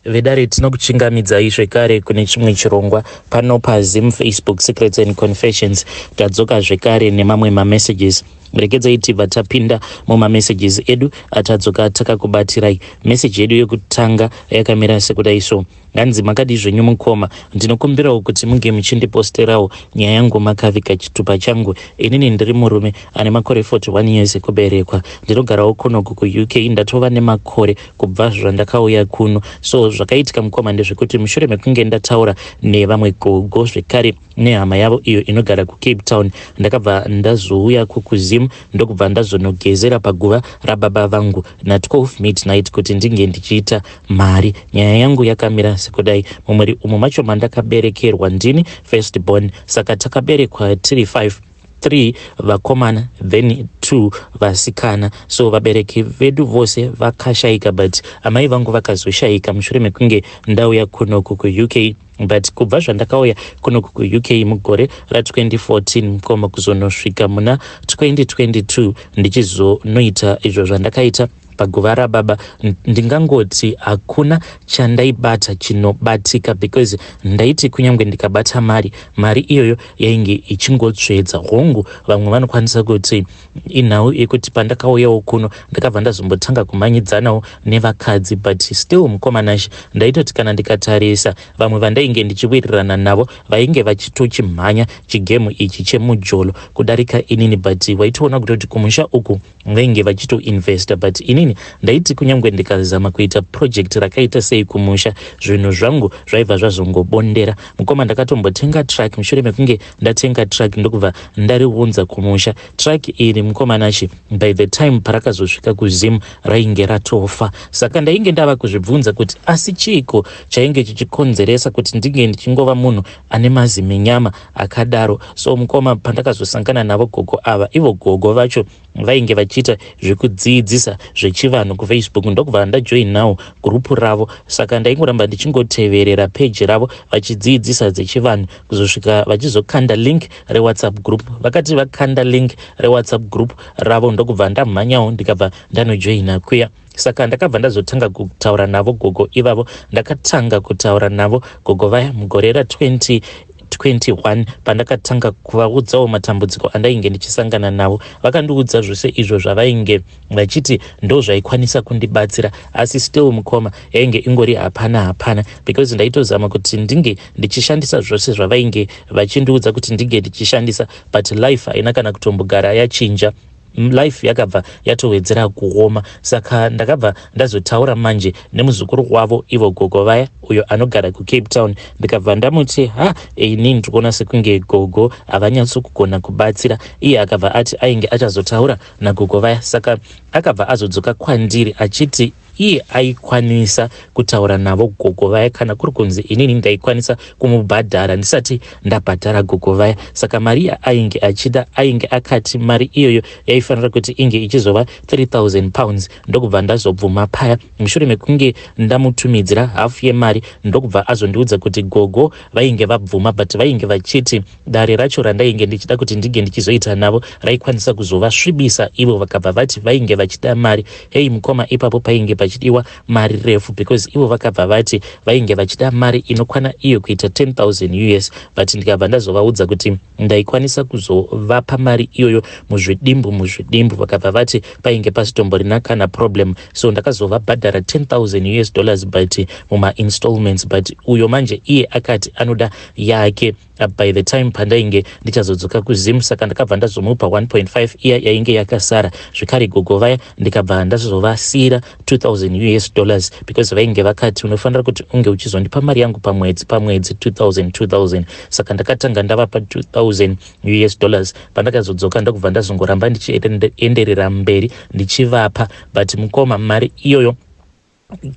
Vedare, tinokuchingamidzai zvekare kune chimwe chirongwa pano paZim Facebook Secrets and Confessions. Tadzoka zvekare nemamwe mamessages. Regedzai tibva tapinda mumamessages edu atadzoka takakubatirai. Meseji yedu yekutanga yakamira sekudai so. Hanzi, "Makadii zvenyu mukoma? Ndinokumbirawo kuti munge muchindiposterawo nyaya yangu makaviga chitupa changu. Inini ndiri murume ane makore 41 years ekuberekwa. Ndinogarawo kunoku kuUK. Ndatova nemakore kubva zvandakauya kuno. So zvakaitika, mukoma, ndezvekuti mushure mekunge ndataura nevamwe gogo, zvekare nehama yavo iyo inogara kuCape Town, ndakabva ndazouya kukuZim, ndokubva ndazonogezera paguva rababa vangu na12 midnight kuti ndinge ndichiita mari. Nyaya yangu yakamira sekudai. Mumwiri umu macho mandakaberekerwa, ndini first born. Saka takaberekwa tiri 5, 3 vakomana, then 2 vasikana. So vabereki vedu vose vakashayika, but amai vangu vakazoshayika mushure mekunge ndauya kunoku kuUK. But kubva zvandakauya kunoku kuUK mugore ra2014, mukoma, kuzonosvika muna 2022 ndichizonoita izvo zvandakaita paguva rababa, ndingangoti hakuna chandaibata chinobatika, because ndaiti kunyange ndikabata mari, mari iyoyo yainge ichingotsvedza. Hongu, vamwe vanokwanisa kuti inhau yekuti pandakauyawo kuno ndakabva ndazombotanga kumhanyidzanawo nevakadzi, but still, mukoma Nashe, ndaitoti kana ndikatarisa vamwe vandainge ndichiwirirana navo, vainge vachitochimhanya chigemu ichi chemujolo kudarika inini, but waitoona kutoti kumusha uku vainge vachitoinvesta. But inini ndaiti kunyange ndikazama kuita project rakaita sei kumusha, zvinhu zvangu zvaibva zvazongobondera. Mukoma, ndakatombotenga truck. Mushure mekunge ndatenga truck, ndokubva ndariunza kumusha. Truck iri, mukoma Nashe, by the time parakazosvika kuZim rainge ratofa. Saka ndainge ndava kuzvibvunza kuti asi chiiko chainge chichikonzeresa kuti ndinge ndichingova munhu ane maziminyama akadaro? So mukoma, pandakazosangana navo gogo ava, ivo gogo vacho vainge vachiita zvekudzidzisa zvechivanhu kuFacebook, ndokubva ndajoinawo gurupu ravo. Saka ndaingoramba ndichingoteverera peji ravo vachidzidzisa dzechivanhu, kuzosvika vachizokanda link reWhatsApp group. Vakati vakanda link reWhatsApp group ravo, ndokubva ndamhanyawo, ndikabva ndanojoina kuya. Saka ndakabva ndazotanga kutaura navo gogo ivavo. Ndakatanga kutaura navo gogo vaya mugore ra2021, pandakatanga kuvaudzawo matambudziko andainge ndichisangana navo. Vakandiudza zvose izvo zvavainge vachiti ndo zvaikwanisa kundibatsira, asi still, mukoma, yainge ingori hapana hapana, because ndaitozama kuti ndinge ndichishandisa zvose zvavainge vachindiudza kuti ndinge ndichishandisa, but life haina kana kutombogara yachinja. Life yakabva yatowedzera kuoma. Saka ndakabva ndazotaura manje nemuzukuru wavo, ivo gogo vaya, uyo anogara kuCape Town. Ndikabva ndamuti, "Ha, inini ndikuona sekunge gogo havanyatsokugona kubatsira." Iye akabva ati ainge achazotaura nagogo vaya. Saka akabva azodzoka kwandiri achiti iye aikwanisa kutaura navo gogo vaya kana kuri kunzi inini ndaikwanisa kumubhadhara ndisati ndabhadhara gogo vaya. Saka mari yaainge achida, ainge akati mari iyoyo yaifanira kuti inge ichizova £3000. Ndokubva ndazobvuma paya mushure mekunge ndamutumidzira hafu yemari. Ndokubva azondiudza kuti gogo vainge vabvuma, but vainge vachiti dare racho randainge ndichida kuti ndinge ndichizoita navo raikwanisa kuzovasvibisa. Ivo vakabva vati vainge vachida mari. Hei mukoma, ipapo painge pachidiwa mari refu, because ivo vakabva vati vainge vachida mari inokwana iyo kuita 10,000 US. But ndikabva ndazovaudza kuti ndaikwanisa kuzovapa mari iyoyo muzvidimbu muzvidimbu. Vakabva vati painge pasitomborina kana problem. So ndakazovabhadhara 10,000 US dollars, but mumainstallments. But uyo manje iye akati anoda yake by the time pandainge ndichazodzoka kuZim. Saka ndakabva ndazomupa 1.5 iya yainge yakasara. Zvekare gogo vaya ndikabva ndazovasiyira 2000 US dollars, because vainge vakati, "Unofanira kuti unge uchizondipa mari yangu pamwedzi pamwedzi, 2000 2000." Saka ndakatanga ndavapa 2000 US dollars. Pandakazodzoka, ndokubva ndazongoramba ndichienderera mberi ndichivapa. But mukoma, mari iyoyo,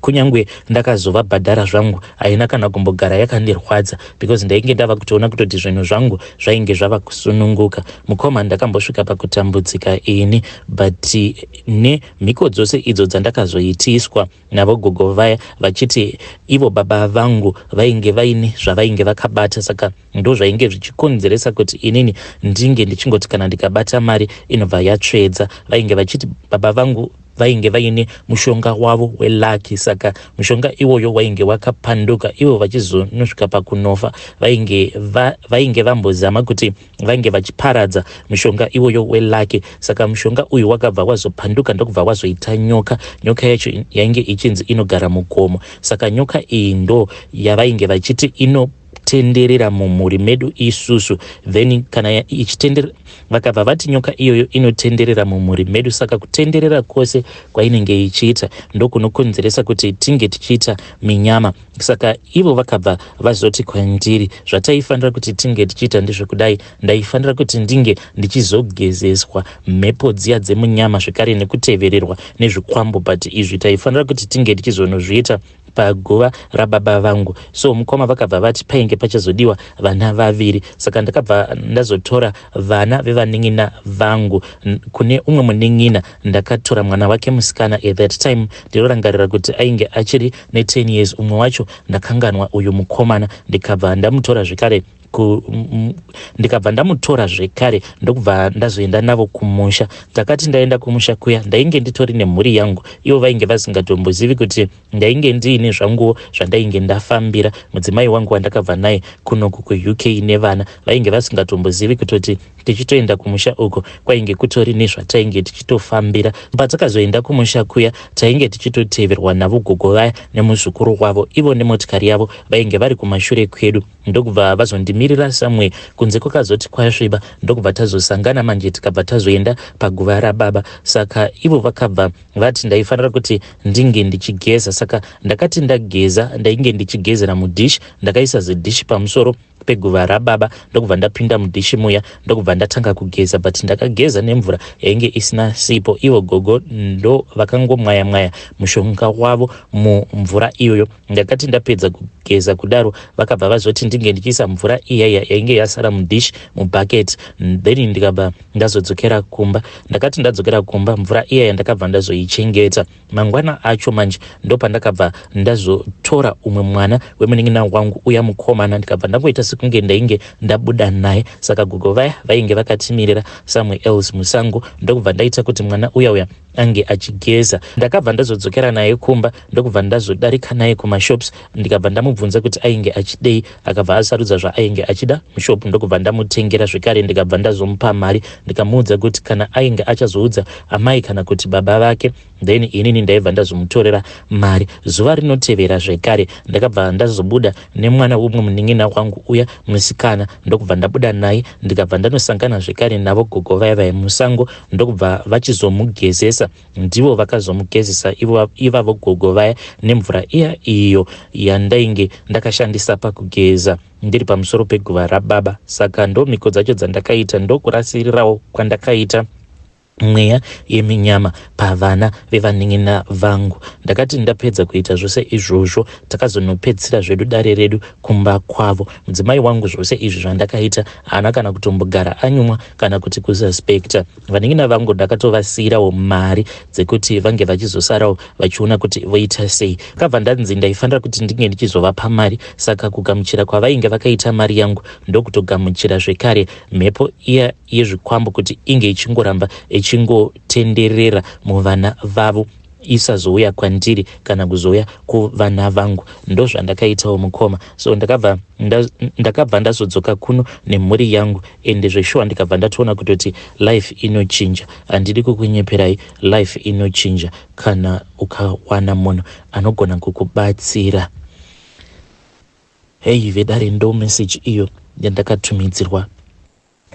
kunyange ndakazovabhadhara zvangu, haina kana kumbogara yakandirwadza, because ndainge ndava kutoona kutoti zvinhu zvangu zvainge zvava kusununguka. Mukoma, ndakambosvika pakutambudzika ini, but nemhiko dzose idzo dzandakazoitiswa navo gogo vaya vachiti ivo baba vangu vainge vaine zvavainge vakabata, saka ndo zvainge zvichikonzeresa kuti inini ndinge ndichingoti kana ndikabata mari inobva yatsvedza. Vainge vachiti baba vangu Vainge vaine mushonga wavo welucky, saka mushonga iwoyo wainge wakapanduka. Ivo vachizonosvika pakunofa, vainge vambozama kuti vainge vachiparadza mushonga iwoyo welucky. Saka mushonga uyu wakabva wazopanduka, ndokubva wazoita nyoka. Nyoka yacho yainge ichinzi inogara mugomo. Saka nyoka iyi ndo yavainge vachiti inotenderera mumhuri medu isusu. Then kana ichitenderera, vakabva vati nyoka iyoyo inotenderera mumhuri medu, saka kutenderera kwose kwainenge ichiita ndokunokonzeresa kuti tinge tichiita minyama. Saka ivo vakabva vazoti kwandiri zvataifanira kuti tinge tichiita ndezvekudai: ndaifanira kuti ndinge ndichizogezeswa mhepo dziya dzemunyama, zvekare nekutevererwa nezvikwambo, but izvi taifanira kuti tinge tichizonozviita paguva rababa vangu. So mukoma, vakabva vati painge pachazodiwa vana vaviri. Saka ndakabva ndazotora vana vevanin'ina vangu. Kune umwe munin'ina ndakatora mwana wake musikana. At that time ndinorangarira kuti ainge achiri ne10 years. Umwe wacho ndakanganwa, uyu mukomana. Ndikabva ndamutora zvekare, ndikabva ndamutora zvekare, ndokubva ndazoenda navo kumusha. Ndakati ndaenda kumusha kuya, ndainge nditori nemhuri yangu. Ivo vainge vasingatombozivi kuti ndainge ndiine zvanguwo zvandainge ndafambira. Mudzimai wangu wandakabva naye kunoku kuUK nevana vainge vasingatombozivi kutoti tichitoenda kumusha uko kwainge kutori nezvatainge tichitofambira. Patakazoenda kumusha kuya, tainge tichitoteverwa navo gogo vaya nemuzukuru wavo. Ivo nemotikari yavo vainge vari kumashure kwedu, ndokubva vazondimirira somewhere kunze. Kwakazoti kwasviba, ndokubva tazosangana manje, tikabva tazoenda paguva rababa. Saka ivo vakabva vati ndaifanira kuti ndinge ndichigeza. Saka ndakati ndageza, ndainge ndichigezera mudhishi. Ndakaisa zidhishi pamusoro peguva rababa, ndokubva ndapinda mudhishi muya, ndokubva ndatanga kugeza, but ndakageza nemvura yainge isina sipo. Ivo gogo ndo vakangomwaya mwaya mushonga wavo mumvura iyoyo. Ndakati ndapedza kugeza kudaro, vakabva vazoti ndinge ndichiisa mvura iyaiya yainge yasara mudhishi mubhaketi. Then ndikabva ndazodzokera kumba. Ndakati ndadzokera kumba, mvura iyaya ndakabva ndazoichengeta. Mangwana acho manje ndopandakabva ndazotora umwe mwana wemunin'ina wangu uya mukomana, ndikabva ndangoita sekunge ndainge ndabuda naye. Saka gogo vaya vainge vakatimirira somewhere else musango, ndokubva ndaita kuti mwana uya uya ange achigeza. Ndakabva ndazodzokera naye kumba, ndokubva ndazodarika naye kumashops. Ndikabva ndamubvunza kuti ainge achidei. Akabva asarudza zvaainge achida mushop, ndokubva ndamutengera zvekare. Ndikabva ndazomupa mari, ndikamuudza kuti kana ainge achazoudza amai kana kuti baba vake, then inini ndaibva ndazomutorera mari. Zuva rinotevera zvekare ndakabva ndazobuda nemwana wumwe munin'ina wangu uya musikana, ndokubva ndabuda naye, ndikabva ndanosangana zvekare navo gogo vaya vaya musango, ndokubva vachizomugezesa. Ndivo vakazomugezesa ivavo gogo vaya nemvura iya iyo yandainge ndakashandisa pakugeza ndiri pamusoro peguva rababa. Saka ndo mhiko dzacho dzandakaita, ndokurasirirawo kwandakaita mweya yeminyama pavana vevanin'ina vangu. Ndakati ndapedza kuita zvose izvozvo, takazonopedzisira zvedu dare redu kumba kwavo. Mudzimai wangu, zvose izvi zvandakaita, haana kana kutombogara anyumwa kana kuti kususpecta. Vanin'ina vangu ndakatovasiyirawo mari dzekuti vange vachizosarawo vachiona kuti voita sei. Kabva ndanzi ndaifanira kuti ndinge ndichizovapa mari. Saka kugamuchira kwavainge vakaita mari yangu, ndokutogamuchira zvekare mhepo iya yezvikwambo kuti inge ichingoramba ichingotenderera muvana vavo, isazouya kwandiri kana kuzouya kuvana vangu. Ndozvandakaitawo, mukoma. So ndakabva ndazodzoka kuno nemhuri yangu, ende zveshuwa ndikabva ndatoona kutoti life inochinja. Handidi kukunyeperai, life inochinja kana ukawana munhu anogona kukubatsira. Hei vedare, ndo message iyo yandakatumidzirwa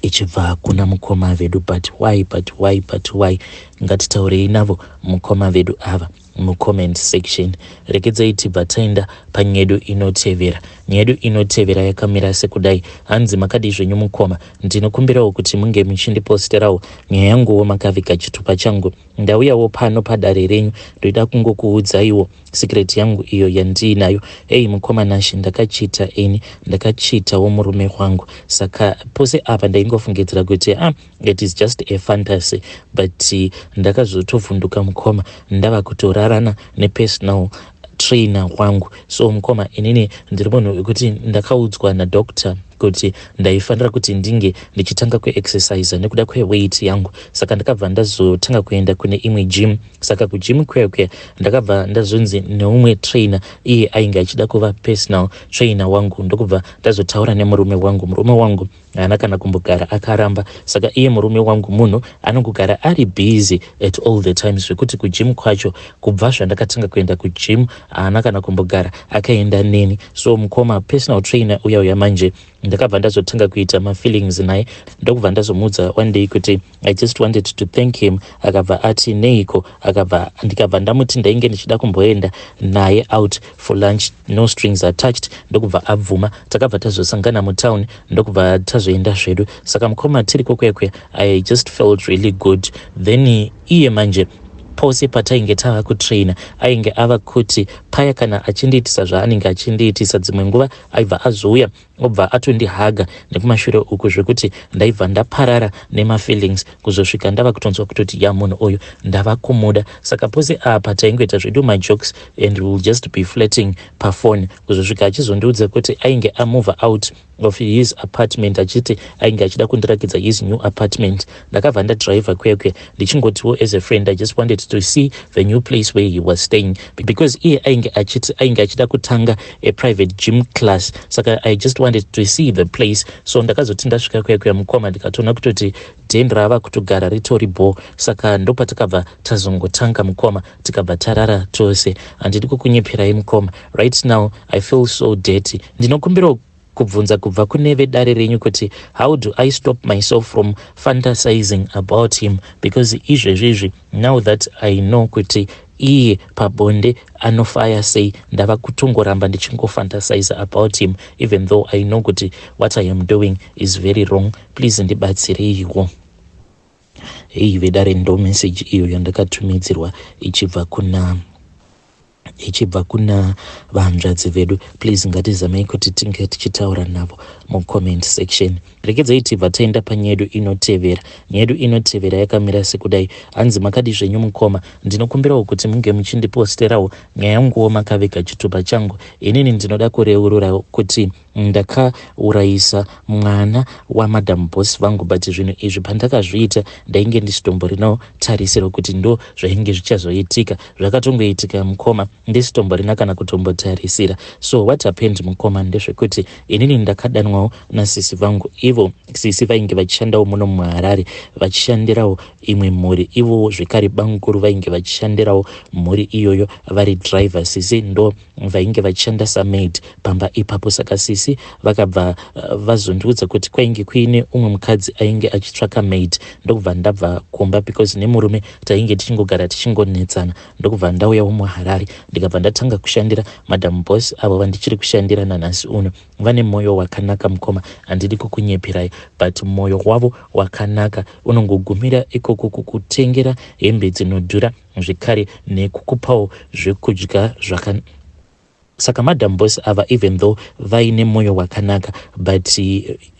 ichibva kuna mukoma vedu. But why, but why, but why? Ngatitaurei navo mukoma vedu ava mucomment section. Rekedzai tibva taenda panyedu inotevera. Nyedu inotevera yakamira sekudai. Hanzi, "Makadii zvenyu mukoma? Ndinokumbirawo kuti munge muchindiposterawo nyaya yanguwo makaviga chitupa changu. Ndauyawo pano padare renyu, ndoida kungokuudzaiwo secret yangu iyo yandiinayo. Hei mukoma Nashi, ndakachiita ini, ndakachiitawo murume wangu. Saka pose apa ndaingofungidzira kuti, ah, it is just a fantasy, but ndakazotovhunduka mukoma, ndava kutorarana nepersonal trainer wangu. So mukoma, inini ndiri munhu wekuti ndakaudzwa nadoctor. Kuti ndaifanira kuti ndinge ndichitanga kuexercisa nekuda kweweight yangu, saka ndakabva ndazotanga kuenda kune imwe gym. Saka kugym kuya kuya ndakabva ndazonzi neumwe trainer, iye ainge achida kuva personal trainer wangu. Ndokubva ndazotaura nemurume wangu. Murume wangu haana kana kumbogara akaramba. Saka iye murume wangu munhu anongogara ari busy at all the times, zvekuti kugym kwacho, kubva zvandakatanga kuenda kugym, haana kana kumbogara akaenda neni. So mukoma, personal trainer uya uya manje, ndakabva ndazotanga kuita mafeelings naye. Ndokubva ndazomuudza one day kuti I just wanted to thank him. Akabva ati, "Neiko?" Akabva, ndikabva ndamuti ndainge ndichida kumboenda naye out for lunch, no strings attached. Ndokubva abvuma. Takabva tazosangana mutown, ndokubva tazoenda zvedu. Saka mukoma, tiri kokwekwe, I just felt really good. Then iye manje, pose patainge tava kutraina, ainge ava kuti paya kana achindiitisa zvaanenge achindiitisa, dzimwe nguva aibva azouya, obva atondihaga nekumashure uku, zvekuti ndaibva ndaparara nemafeelings, kuzosvika ndava kutonzwa kutoti, ya, munhu uyu ndava kumuda. Saka pose apa taingoita zvedu majokes and will just be flirting pafoni, kuzosvika achizondiudza kuti ainge amove out of his apartment, achiti ainge achida kundirakidza his new apartment. Ndakabva ndadhiraivha kuya kuya, ndichingotiwo as a friend I just wanted to see the new place where he was staying, because iye ainge achiti ainge achida kutanga a private gym class. Saka I just wanted to see the place. So ndakazoti ndasvika kuya kuya, mukoma, ndikatoona kutoti den rava kutogara ritori bho. Saka ndopatakabva tazongotanga, mukoma, tikabva tarara tose. Handidi kukunyeperai, mukoma, right now I feel so dirty. Ndinokumbirawo kubvunza kubva kune vedare renyu kuti how do I stop myself from fantasizing about him? Because izvezvizvi, now that I know kuti iye pabonde anofaya sei, ndava kutongoramba ndichingofantasize about him, even though I know kuti what I am doing is very wrong. Please ndibatsireiwo. Hei vedare, ndo message iyo yandakatumidzirwa ichibva kuna vanzvadzi vedu. Please ngatizamei kuti tinge tichitaura navo mucomment section. Rekedzai tibva taenda panyaya yedu inotevera. Nyaya yedu inotevera yakamira sekudai. Hanzi, "Makadi zvenyu mukoma? Ndinokumbirawo kuti munge muchindiposterawo nyaya yanguwo makavega chitupa changu. Inini ndinoda kureurura kuti ndakaurayisa mwana wamadam boss vangu, but zvinhu izvi pandakazviita ndainge ndisitomborinawo tarisiro kuti ndo zvainge zvichazoitika. Zvakatongoitika, mukoma, ndisitomborina kana kutombotarisira. So what happened, mukoma, ndezvekuti inini ndakadanwawo nasisi vangu. Ivo sisi vainge vachishandawo muno muHarare, vachishandirawo imwe mhuri. Ivowo zvekare bamukuru vainge vachishandirawo mhuri iyoyo vari driver. Sisi ndo vainge vachishanda samaid pamba ipapo. Saka sisi vakabva vazondiudza kuti kwainge kuine umwe mukadzi ainge achitsvaka maid. Ndokubva ndabva kumba, because nemurume tainge tichingogara tichingonetsana. Ndokubva ndauyawo muHarare, ndikabva ndatanga kushandira madam boss, avo vandichiri kushandira nanhasi uno. Vane mwoyo wakanaka, mukoma, handidi kukunyeperai, but mwoyo wavo wakanaka unongogumira ikoko, kukutengera hembe dzinodhura, zvekare nekukupawo zvekudya zvaka. Saka madam boss ava, even though vaine mwoyo wakanaka, but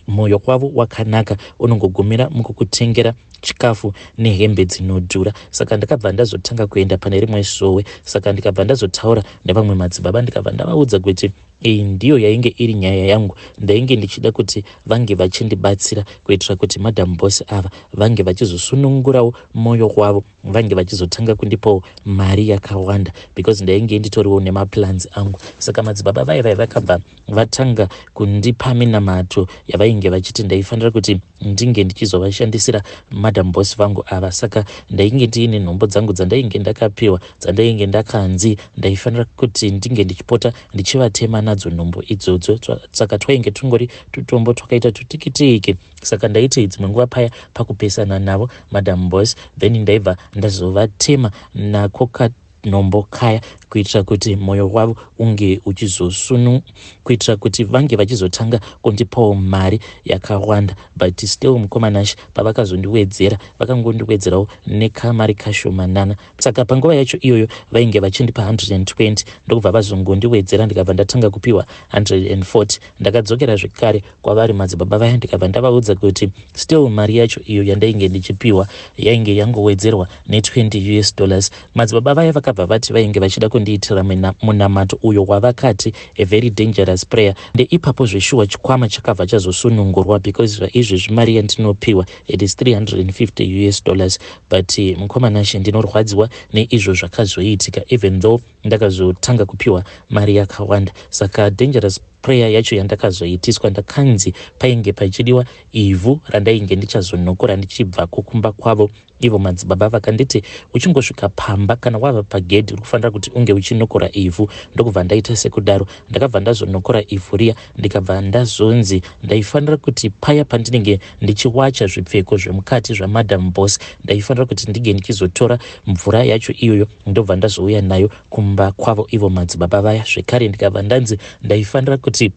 mwoyo wavo wakanaka unongogumira mukukutengera chikafu nehembe dzinodhura. Saka ndakabva ndazotanga kuenda pane rimwe sowe. Saka ndikabva ndazotaura nevamwe madzibaba, ndikabva ndavaudza kuti iyi ndiyo yainge iri nyaya yangu. Ndainge ndichida kuti vange vachindibatsira kuitira kuti madam boss ava vange vachizosunungurawo mwoyo wavo, vange vachizotanga kundipawo mari yakawanda, because ndainge nditoriwo nemaplans angu. Saka madzibaba vai vai vakabva vatanga kundipa minamato yavainge vachiti ndaifanira kuti ndinge ndichizovashandisira madam boss vangu ava. Saka ndainge ndiine nhombo dzangu dzandainge ndakapiwa, dzandainge ndakanzi ndaifanira kuti ndinge ndichipota ndichivatema nadzo nhombo idzodzo. Saka twainge tungori tutombo twakaita tutikitiki. Saka ndaiti dzimwe nguva paya pakupesana navo madam boss, then ndaibva ndazovatema nako kanhombo kaya, kuitira kuti mwoyo wavo unge uchizosunu, kuitira kuti vange vachizotanga kundipawo mari yakawanda. But still, mukoma Nash, pavakazondiwedzera, vakangondiwedzerawo nekamari kashomanana. Saka panguva yacho iyoyo vainge vachindipa 120, ndokubva vazongondiwedzera, ndikabva ndatanga kupiwa 140. Ndakadzokera zvekare kwavari madzibaba vaya, ndikabva ndavaudza kuti still mari yacho iyo yandainge ndichipiwa yainge yangowedzerwa ne20 US dollars. Madzibaba vaya vakabva Vakabva vati vainge vachida kundiitira munamato uyo wavakati a very dangerous prayer. Ndeipapo zveshuwa chikwama chakabva chazosunungurwa because zvaizvezvi mari yandinopiwa, it is 350 US dollars. But mukoma Nashe, ndinorwadziwa neizvo zvakazoitika, even though ndakazotanga kupiwa mari yakawanda. Saka dangerous prayer yacho yandakazoitiswa, ndakanzi painge pachidiwa ivhu randainge ndichazonokora ndichibvako kumba kwavo ivo madzibaba. Vakanditi uchingosvika pamba, kana wava pagedhi, uri kufanira kuti unge uchinokora ivhu. Ndokubva ndaita sekudaro. Ndakabva ndazonokora ivhu riya, ndikabva ndazonzi ndaifanira kuti paya pandinenge ndichiwacha zvipfeko zvemukati zvaMadam Boss, ndaifanira kuti ndinge ndichizotora mvura yacho iyoyo, ndobva ndazouya nayo kumba kwavo ivo madzibaba vaya. Zvekare ndikabva ndanzi ndaifanira kuti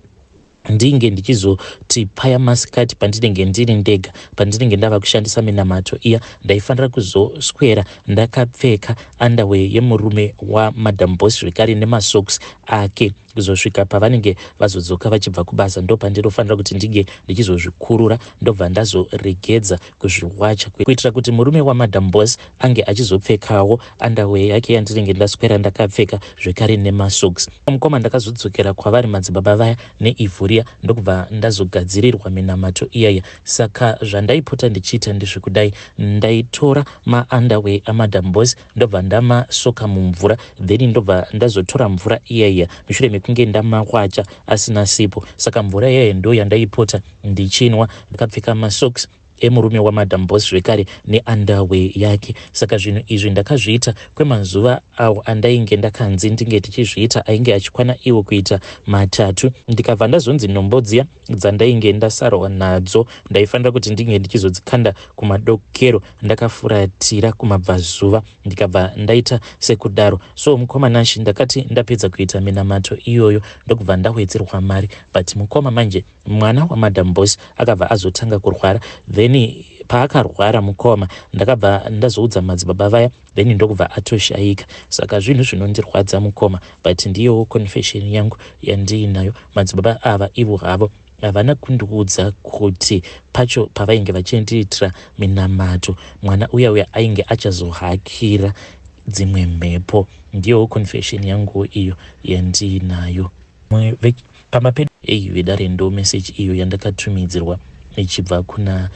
ndinge ndichizoti paya masikati pandinenge ndiri ndega, pandinenge ndava kushandisa minamato iya, ndaifanira kuzoswera ndakapfeka underwear yemurume waMadam Boss, zvekare nemasocks ake, kuzosvika pavanenge vazodzoka vachibva kubasa. Ndo pandinofanira kuti ndinge ndichizozvikurura, ndobva ndazoregedza kuzviwacha, kuitira kuti murume waMadam Boss ange achizopfekawo underwear yake yandinenge ndaswera ndakapfeka, zvekare nemasocks. Mukoma, ndakazodzokera kwavari madzibaba vaya neivhu riya, ndokubva ndazogadzirirwa minamato iyaya. Saka zvandaipota ndichiita ndezvekudai: ndaitora maunderwear aMadam Boss, ndobva ndamasoka mumvura, then ndobva ndazotora mvura iyaiya mushure mekunge ndamawacha asina sipo. Saka mvura iyaya ndo yandaipota ndichinwa ndakapfeka masocks emurume waMadam Boss, zvekare neunderwear yake. Saka zvinhu izvi ndakazviita kwemazuva awo andainge ndakanzi ndinge tichizviita, ainge achikwana iwo kuita 3. Ndikabva ndazonzi nhombo dziya dzandainge ndasarwa nadzo ndaifanira kuti ndinge ndichizodzikanda kumadokero ndakafuratira kumabvazuva. Ndikabva ndaita sekudaro. So mukoma Nashi, ndakati ndapedza kuita minamato iyoyo, ndokubva ndawedzerwa mari. But mukoma, manje mwana waMadam Boss akabva azotanga kurwara. Then paakarwara, mukoma, ndakabva ndazoudza madzibaba vaya, then ndokubva atoshayika. Saka zvinhu zvinondirwadza, mukoma, but ndiyowo confession yangu yandiinayo. Madzibaba ava ivo havo havana kundiudza kuti pacho pavainge vachindiitira minamato, mwana uya uya ainge achazohakira dzimwe mhepo. Ndiyowo confession yangu iyo yandiinayo pamba pedu. Ei vedare, ndo message iyo yandakatumidzirwa ichibva kuna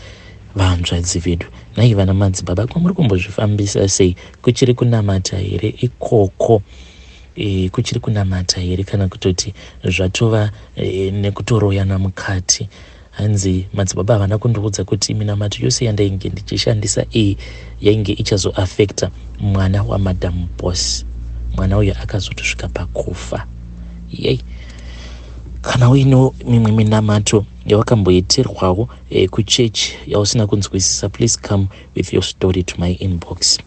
vanzvadzi vedu. Nai vana madzibaba, kwamuri kumbozvifambisa sei? Kuchiri kunamata here ikoko? Kuchiri kunamata here, kana kutoti zvatova nekutoroyana mukati? Hanzi madzibaba havana kundiudza kuti minamato yose yandainge ndichishandisa iyi yainge ichazoafecta mwana waMadam Boss. Mwana uyo akazotosvika pakufa. Yei, kana uine mimwe minamato yawakamboitirwawo kuchechi yausina kunzwisisa, please come with your story to my inbox.